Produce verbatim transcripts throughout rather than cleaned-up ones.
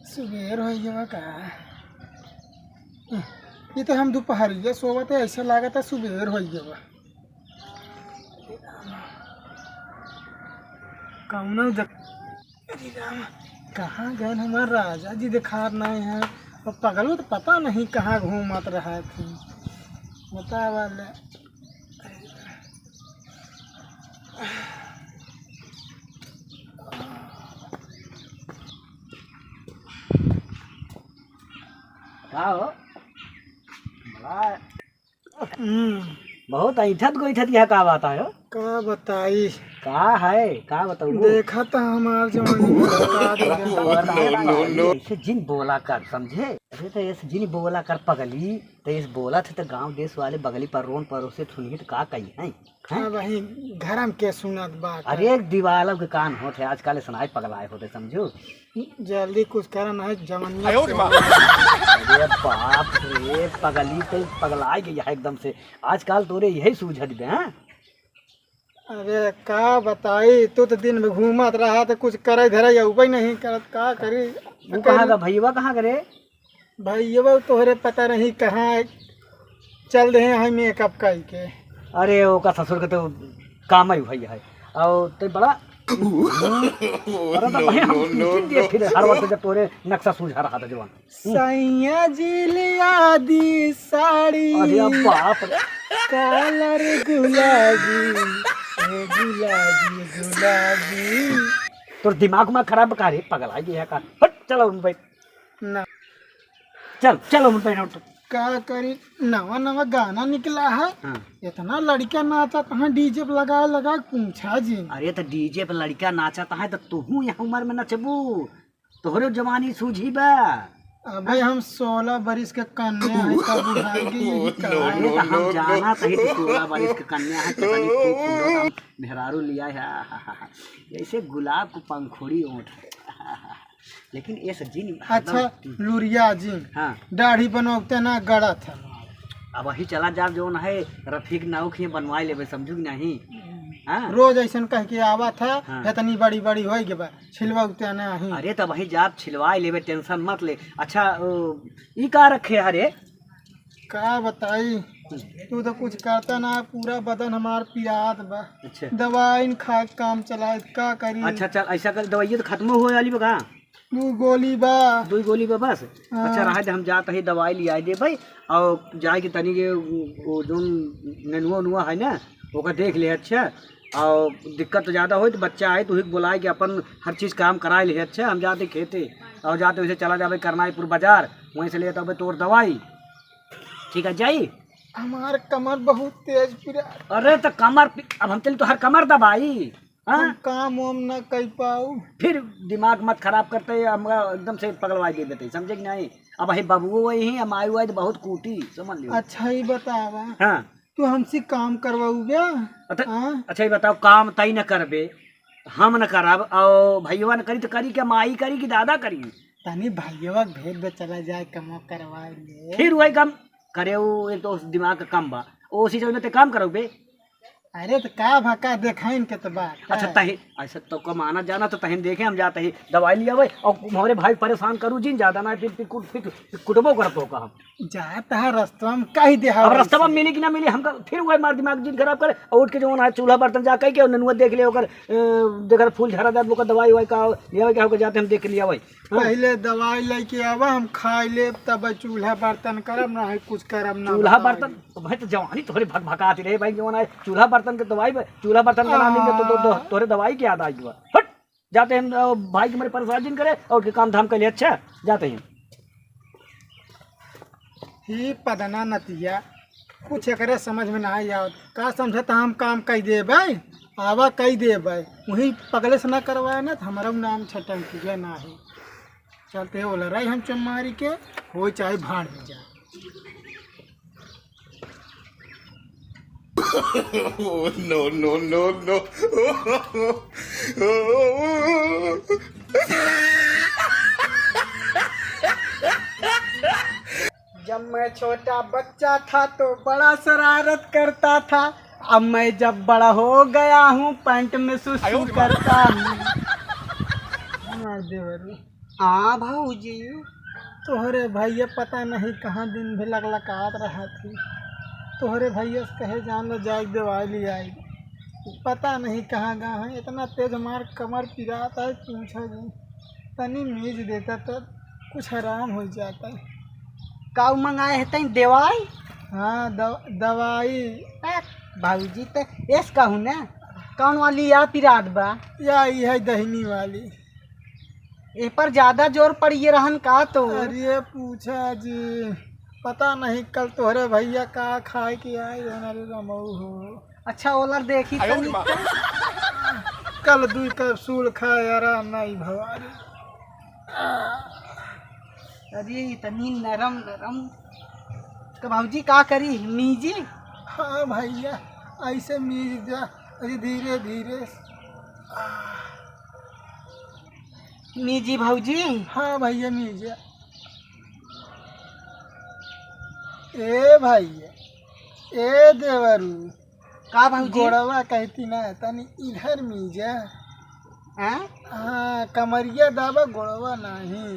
सुबेर होइ गवा का? ये तो हम दुपहरिया सोवत है, ऐसे लागत है सुबेर होइ गवा। कौनो देख-, अरे राम, कहाँ गए हमार राजा जी, देखात नहीं है। और पगलो तो पता नहीं कहाँ घूमत रहा थी, पता वाले। का हो? बड़ा हम्म। बहुत ऐंठत गोइठत यह का बात है हो? का बताई? का है? का बताऊ? देखा तो हमार जवानी का ऐसे जिन बोला कर, समझे? अरे तो ऐसे जिन बोला कर पगली, तो इस बोला थे तो गांव देश वाले बगली पर रोन परोसे सुनिए तो का कही है? हैं? अब वही घरम के सुनत बा। अरे एक दिवालब के कान होत है, आजकल सुनाई पगलाए होते, समझो। जल्दी कुछ करन है जवनिया आयो रे माँ। अरे बाप रे, पगली तो पगलाए गई है एकदम से। आजकल तोरे यही सूझत बे, हाँ? अरे का बताई, तू तो दिन में घूमत रहा तो कुछ करे धरे अउबे नहीं करत, का करी? वो कहाँ का भैया, कहाँ का रे? भैया तोहरे पता नहीं कहाँ चल रहे हैं मेकअप कई के। अरे ओका ससुर के तो काम ही भैया है। और ते बड़ा अरे तो भाई हम तीन दिन दिए फिर हर वक्त जब तोरे नक्शा सूझा रहा था जवान। सैया जी लिया दी साड़ी। अरे बाप रे। कलर गुलाबी, ओ गुलाबी, गुलाबी। तोर दिमाग में खराब का रे, पगला गया का? हट, चलो उन पे। ना। चल, चलो उन पे नोट। का करी, नवा नवा गाना निकला है। हाँ। इतना लड़का नाचत है, डीजे पे लगा लगा पूछा जी। अरे तो डीजे पे लड़का नाचत है तो तुहू यह उम्र में नचबू? तोहरे जवानी सूझी बा? अबे हम सोलह बरिस के कन्या है, तब बुढ़ाई गई यही का? अरे तो हम जाना तही तू सोलह बरिस के कन्या है, कितनी खूबसूरत हम मेहरारू लिया है। जैसे गुलाब को पंखुड़ी ओंठ है। लेकिन ये सज्जी नहीं अच्छा, हरदम लुरिया जी, हाँ। दाढ़ी बनोते ना गड़त है। अब वही चला जाब जौन है रफीक नाऊ के बनवाए लेबे, समझू कि नहीं? हाँ। रोज ऐसन कह के आवा था, हाँ। इतनी बड़ी बड़ी होई के बा, छिलवा उते ना ही। अरे तब वही जाब छिलवाए लेबे, टेंशन मत ले। अच्छा, ओ, ई का रखे हरे? का बताई, तू तो कुछ करता ना, पूरा बदन हमार पिरात बा। अच्छा। दवाई न खा के काम चलाए, का करी? अच्छा, चल, ऐसा कर, दवाइये तो खत्म हो वाली बा का? दू गोली बा। दू गोली बा बस? हाँ। अच्छा, रहा दे, हम जात ही दवाई लिया दे भाई, और जाए के तनी के वो, वो जोन नेनुआ उनुआ है ना, ओका देख ले, अच्छा। और दिक्कत तो ज्यादा होई तो बच्चा है, तो उही के बुलाए के अपन हर चीज काम कराए ले, अच्छा। हम जाते खेते और जाते वैसे चला जाबे करनाईपुर बाजार, वहीं से ले तबे तोर दवाई, ठीक है, जाई। हमार कमर बहुत तेज पिरा। अरे तो कमर पि-, अब हम चली तो हर कमर दबाई, हाँ? हम काम वाम ना कर पाऊ। फिर दिमाग मत खराब करते, हम एकदम से पगलवाई दे देते, समझे कि नहीं? अब हे बबुओ वही है, हम आयु आए तो बहुत कूटी, समझ लियो। अच्छा ही बतावा। हाँ। तू हमसे काम करवाऊ बे? अच्छा, हाँ? अच्छा, ये बताओ, काम तई न करबे, हम न करब, और भैया न करी तो करी क्या, माई करी कि दादा करी? तनी भैया के भेज दे, चला जाए, कमवा करवा ले। फिर वही काम करे, वो एक तो दिमाग का कम बा, वो उसी चीज में ते काम करो बे। अरे तो का भा, का देखाइन के तो बात अच्छा, है। तही, ऐसे तो कमाना जाना तो तहिन देखे, हम जाते ही दवाई लिया भाई, और हमारे भाई परेशान करू जिन ज्यादा ना, फिर, फिर कुट, फिर कुटबो करत हो का हम। जात है रस्तवा में कह दे, अब रस्तवा में मिली कि ना मिली, हमका फिर वही मार दिमाग जिन खराब करे, और उठ के जो है चूल्हा बर्तन जा कह के, और ननुआ देख ले, ओकर, अ, देख फूल झरा जात, ओकर दवाई ववाई का लिया, क्या होकर जाते हम देख के लिया भाई। हाँ। पहले दवाई लेके आवा, हम खाई लेब, तब चूल्हा बर्तन करब, ना है कुछ करब, ना चूल्हा बताई। बर्तन, तो भाई तो जवानी तोहरे भकभकाती रहे भाई, जवान है, चूल्हा बर्तन के दवाई बा, चूल्हा बर्तन का नाम लेके तो, तो, तो, आ। तोहरे दवाई के याद आई बा। हट, जाते हैं, अ, भाई के मेरे परेशान जिन करे और के काम धाम कर ले, अच्छा, जाते हैं। ही पदना नतिया, कुछ एकरे समझ में ना आवत। का समझता हम काम कई देबै, आवा कई देबै, वहीं पगले से ना करवाए ना, तो हमारा नाम छटंकिया ना है। चलते हैं, वो लड़ाई हम चुम्मारी के, हो चाहे भाड़ में जाए। Oh, no, no, no, no। जब मैं छोटा बच्चा था तो बड़ा शरारत करता था, अब मैं जब बड़ा हो गया हूँ पैंट में सुसु करता हूँ। मार दे बरू। हाँ भौजी। तोहरे भैया पता नहीं कहाँ दिन भर लकलकात रहत ही। तोहरे भैया से कहे जान लो जाए दवाई ले आई। पता नहीं कहाँ गए हैं, इतना तेज हमार कमर पिरात है, पूछो जी। तनी मीज देता तो कुछ आराम हो जाता है। काऊ मंगाए है तई दवाई? हाँ, दव-, दवाई। ए, भौजी त एस कहू ना, कौन वाली या पिरात बा? या ई है दहिनी वाली। ए पर ज्यादा जोर पड़िए रहन का तो? अरे पूछा जी, पता नहीं कल तोहरे भैया का खाए के आए रहन रे रमऊ हो। अच्छा, ओलर देखी तनी। कल दुई कैप्सूल खाए, आराम नहीं भवा रे। अरे, इतनी नरम नरम। तो भौजी का करी, मीजी? हाँ भैया, ऐसे मीज जा, अरे धीरे धीरे। मीजी भौजी। हाँ भैया, मीज जा। ए भैया, ए देवरू, का भौजी? गोड़वा कहती ना, तनी इधर मीजा। हाँ? हाँ, कमरिया दाबा, गोड़वा नहीं।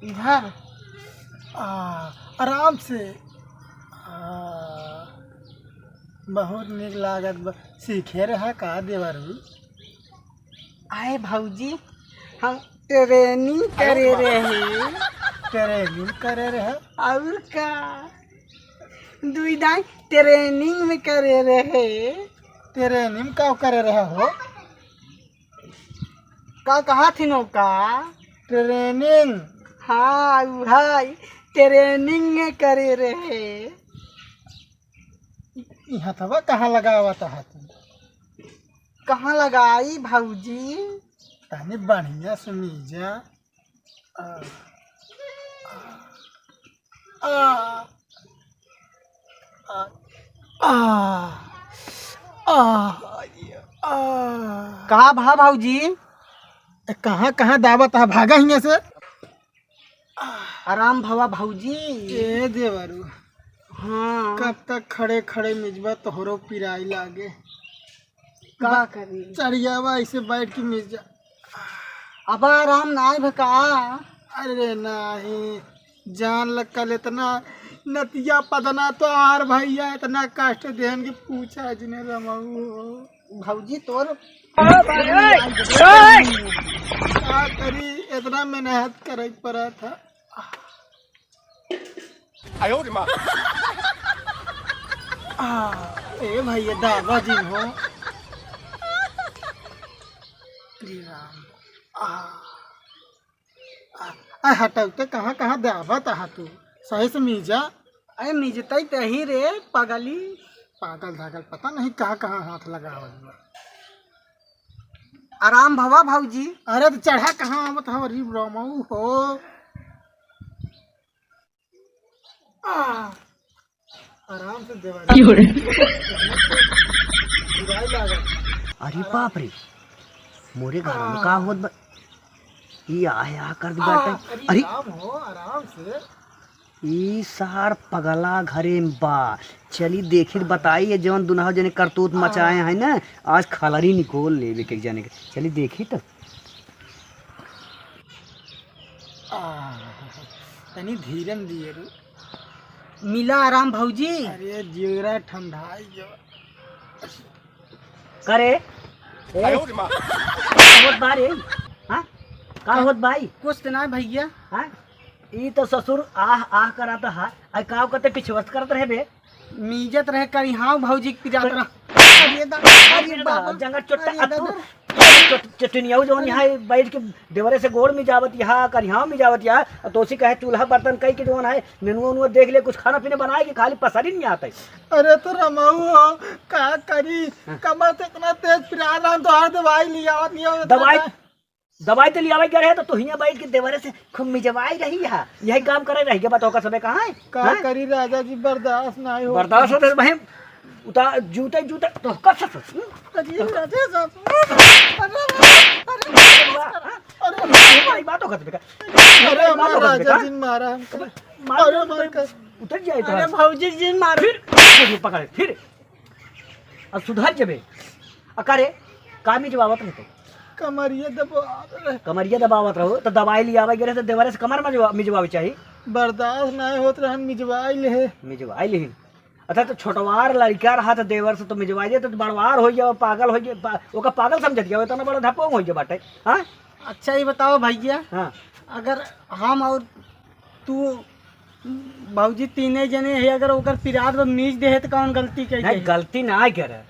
इधर? आ, आराम से। आ, बहुत नीक लागत बा। सीखे रहा का देवरू? आए भौजी, हम ट्रेनिंग करे रहे। ट्रेनिंग करे रहे? और का? दुई दाई ट्रेनिंग में करे रहे। ट्रेनिंग का करे रहे हो? का कहा थी नो का? ट्रेनिंग। हाँ, भाई, ट्रेनिंग में करे रहे। ई हथवा कहाँ लगावत है तू? कहाँ लगाई भौजी? तनी बढ़िया से मीजा। आ, आ, आ, आ, आ, आ। का भा भौजी? ए, कहाँ, कहाँ दाबत है? भागा हियाँ से। आराम भवा भौजी। ए देवरू, हाँ। कब तक खड़े खड़े मिजबा, तोहरो पिराई लागे। का बा-, करी? चढ़ियावा ऐसे बैठ के मिज जा। अब आराम नाई भका। अरे नाही, जान ल कल इतना नतिया पदना तो आर भैया इतना कष्ट देहन के पूछा जिने रमऊ हो। भौजी तोर का करी, इतना मेहनत करे के पड़ा था। आयो रे माँ। आ, ए भैया, दाबा जिन हो। अरे राम। आ, आ, आ, हटाऊ ते कहाँ, कहाँ दाबत हा तू? सही से मीजा। अरे मिजतई तही रे, पगली। पागल धागल, पता नहीं कहाँ, कहाँ हाथ लगावत बा। आराम भवा भौजी। अरे तो चढ़ा कहाँ आवत हव, री रमऊ हो। आ, आराम से देवा। क्यों रे? बुराई लागल। अरे बाप रे, मोरे घर में का होत बा? ई आया कर दी आ, बाटे। अरे अरे! आराम हो, आराम से। ई सार पगला घरे में बा। चली देखी त बताई, ये जवन दुनहु जने करतूत मचाए हैं ना, आज खलरी निकोल लेबे के एक जने के। चली देखी त। आ, तनी धीरन दिए रू। मिला आराम भौजी। अरे जिगरा ठंडाई जो। करे? ए, आयो रे माँ। का होत बा रे? हाँ? का होत बा ई? कुछ त ना भैया। हाँ? ई तो ससुर आह आह करत हा। आई का करते पिछवत करत रहे बे? मीजत रहे करी हाँ भौजी के पिरात रहा। अरे दा-, अरे बाबा। जंगल चोट्टा अरे अतु। दादा। चट-, चटनियाऊ जौन यहाँ बैठ के देवरे से गोड़ में जावत यहाँ, करिहाव में जावत यहाँ, और तोसी कहे चूल्हा बर्तन कई के जौन है, नेनुआ उनुआ देख ले, कुछ खाना पीना बनाए के खाली पसरी नहीं आता है। अरे तो रमाऊ हो, का करी? हाँ। कमर से इतना तेज पिरात रहा, तो हर दवाई ले आवत नहीं आवत दवाई, रहता है। दवाई तो ले आवे के रहे, तो तू हियां बैठ के देवरे से खूब मिजवाई रही है, यही काम करे रही के बताओ का सबे कहाँ है? का हाँ? करी राजा जी, बर्दाश्त नहीं हो। बर्दाश्त होते भाई, उता जूते जूते तो कस से। अरे राजा साहब, अरे, अरे, अरे, अरे, अरे, अरे, भाई, बात हो खत्म कर। अरे, बात हो हमारा खत्म राजा कर। जी मारा हमको। मार अरे, दे, मार कर। उतर जाए तो। अरे, भौजी जी मार। फिर, फिर पकड़े, फिर। अब सुधर जबे। आ, का रे? का मिजवावत रहे तो? कमरिया दबावत रहे। कमरिया दबावत रहो, तो दवाई लियावे गिरे, तो देवरे से कमर मजवा-, मिजवावे चाही। बर्दाश्त नाहीं होत रहन, मिजवाई ले। मिजवाई लेहिन। अच्छा, तो छोटवार लड़का रहा, तो देवर से तो मिजवाई दे, तो बड़वार हो गया, पागल हो गया, पा-, ओका पागल समझत गया, इतना बड़ा धपोंग हो गया बाटे। हाँ? अच्छा, ये बताओ भैया, हाँ। अगर हम और तू भौजी तीने जने है, अगर ओकर पिरात पर मीज दे है, तो कौन गलती कह नहीं, गलती ना करे,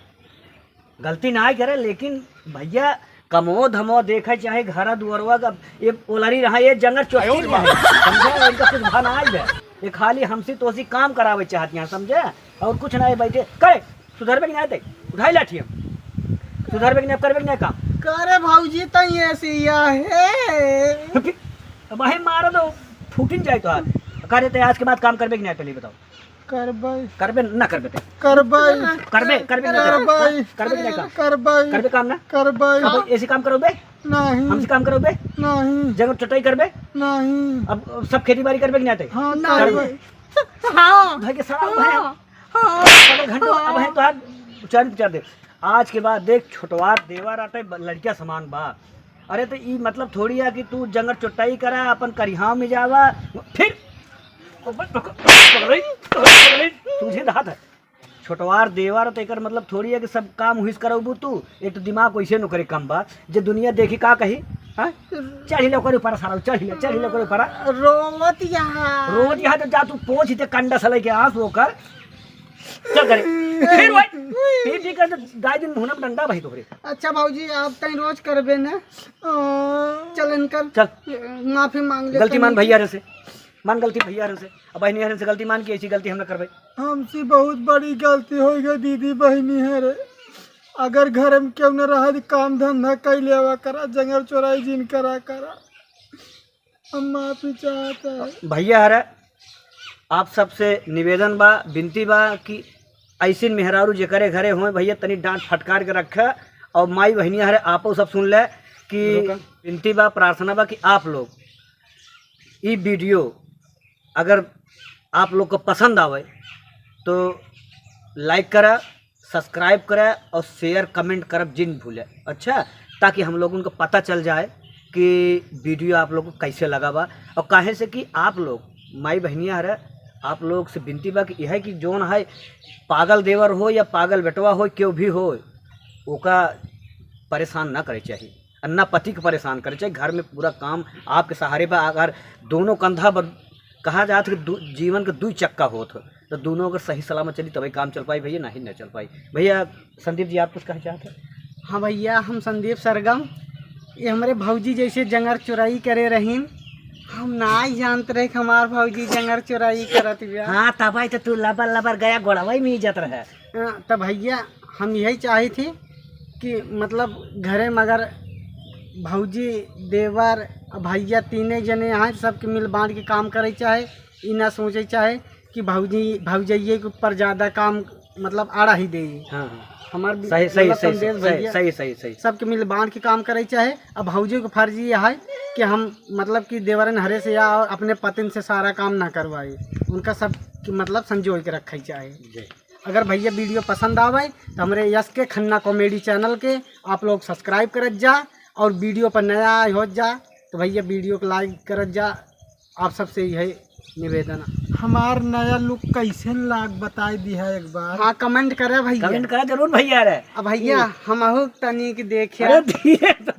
गलती ना करे, लेकिन भैया कमो धमो देखे चाहे घर दुआरवा का, ये ओलरी रहा, ये जंगल चोटी में है, समझे? इनका कुछ भा ना आइल है, ये खाली हमसे तोसी काम करावे चाहती हैं, समझे? और कुछ ना है, बैठे करे, सुधरबे कि नहीं आते, उठाई लाठी हम, सुधरबे कि नहीं, करबे कि नहीं काम? करे भौजी, तो ये सिया है। अब आहे मार दो, फूटिन जाए तो हाथ। करे ते आज के बाद काम करबे कि नहीं, पहले बताओ। करबै। करबे ना करबे ते? करबै। करबे, करबे ना करबे? करबै। करबे कि नहीं काम? करबै। करबे काम ना? करबै। अब ऐसे काम करोगे? नहीं। हमसे काम करोगे? नहीं। जंगल चटाई करबे? नहीं। अब सब खेती बाड़ी करबे कि नहीं आते? हाँ, नहीं। करबै। हाँ। भाई के सलाम भाई। हाँ। हाँ। अबे घंटो, अब है तो आज उच्चारण विचार दे। आज के बाद देख, छोटवार देवर आटे, ब-, लड़किया समान बा। अरे तो ई मतलब थोड़ी है कि तू जंगल चोटाई करा, अपन करिहाव में जावा, फिर तुझे दहात है। छोटवार देवर तो एकर मतलब थोड़ी है कि सब काम हुइस करबू तू। एक तो दिमाग वैसे नो करे कम बा, जे दुनिया देखी का कही? हाँ? चढ़ी ले ओकरे ऊपर सारा, चढ़ी ले, चढ़ी ले ओकरे ऊपर। रोवत यहाँ। रोवत यहाँ तो जा तू पोंछ दे कंडा से लेके आंसू ओकर। चल करे। फिर वही पी पी कर तो गाय दिन मुहना में डंडा भाई तोहरे। अच्छा भौजी, आप तई रोज करबे ना? चल इनकर चल। माफी मांग ले गलती मान तनी। भैया रे से। मान गलती भैया रे से। अब बहनी हरन से गलती मान के ऐसी गलती हम ना करबे। हमसे बहुत बड़ी गलती हो गई दीदी बहनी हरे। अगर घर में केहू न रहा तो काम धंधा कई लेवा करा, जंगल चोराई जिन करा करा। हम माफी चाहता है। भैया हरे, आप सबसे निवेदन बा, विनती बा कि ऐसिन मेहरारू जेकरे घरे होए भैया, तनी डांट फटकार के रखे। और माई बहनिया हरे, आपो सब सुन ले कि रुका। विनती बा, प्रार्थना बा कि आप लोग ई वीडियो अगर आप लोग को पसंद आवे तो लाइक करा, सब्सक्राइब करा और शेयर कमेंट करब जिन भूले, अच्छा, ताकि हम लोगन को पता चल जाए कि वीडियो आप लोग को कैसे लगा बा। और काहे से कि आप लोग माई बहनिया हरे, आप लोग से विनती बा कि यह कि जोन है पागल देवर हो या पागल बेटवा हो, केहू भी हो, ओका परेशान ना करे चाहिए। आ ना पति के परेशान करे, चाहे घर में पूरा काम आपके सहारे बा। अगर दोनों कंधा पर कहा जात कि दू-, जीवन के दुई चक्का होत हो, तो दोनों अगर सही सलामत चली तबे काम चल पाई भैया, नहीं न चल पाई। भैया संदीप जी, आप कुछ कहे चाहते हैं? हाँ भैया, हम संदीप सरगम, ये हमरे भौजी जैसे जंगर चोराई करे रहीन, हम ना ही जानत रहे कि हमार भौजी जंगर चोराई करत बिया। हाँ, तबाई तो तू लबर लबर गया गोड़वाई में ही जात रहे। हाँ, तो भैया हम यही चाही थी कि मतलब घरे में अगर भौजी, देवर, भैया तीने जने हैं, सबके मिल बांट के काम करे चाहे, ई ना सोचे चाहे कि भौजी, भौजैये के ऊपर ज्यादा काम मतलब आड़ा ही दे। हाँ, हाँ। हमार भी सही, सही, मतलब सही, संदेश सही, भैया सही, सही, सही। सबके मिल बांट के काम करे चाहे। अब भौजी के फर्ज ये है कि हम मतलब कि देवरन हरे से या अपने पतिन से सारा काम ना करवाए, उनका सब कि मतलब संजोए के रखे चाहे। जी। अगर भैया वीडियो पसंद आवे तो हमरे यस के खन्ना कॉमेडी चैनल के आप लोग सब्सक्राइब करत जा, और वीडियो पर नया आए होत जा तो भैया वीडियो को लाइक करत जा। आप सबसे यही निवेदन। हमार नया लुक कैसन लाग बताई दिहा एक बार। हाँ, कमेंट करे भैया। कमेंट करे जरूर भैया रे। अब भैया हम्म। हमहू तनी के देखे। अरे धीरे से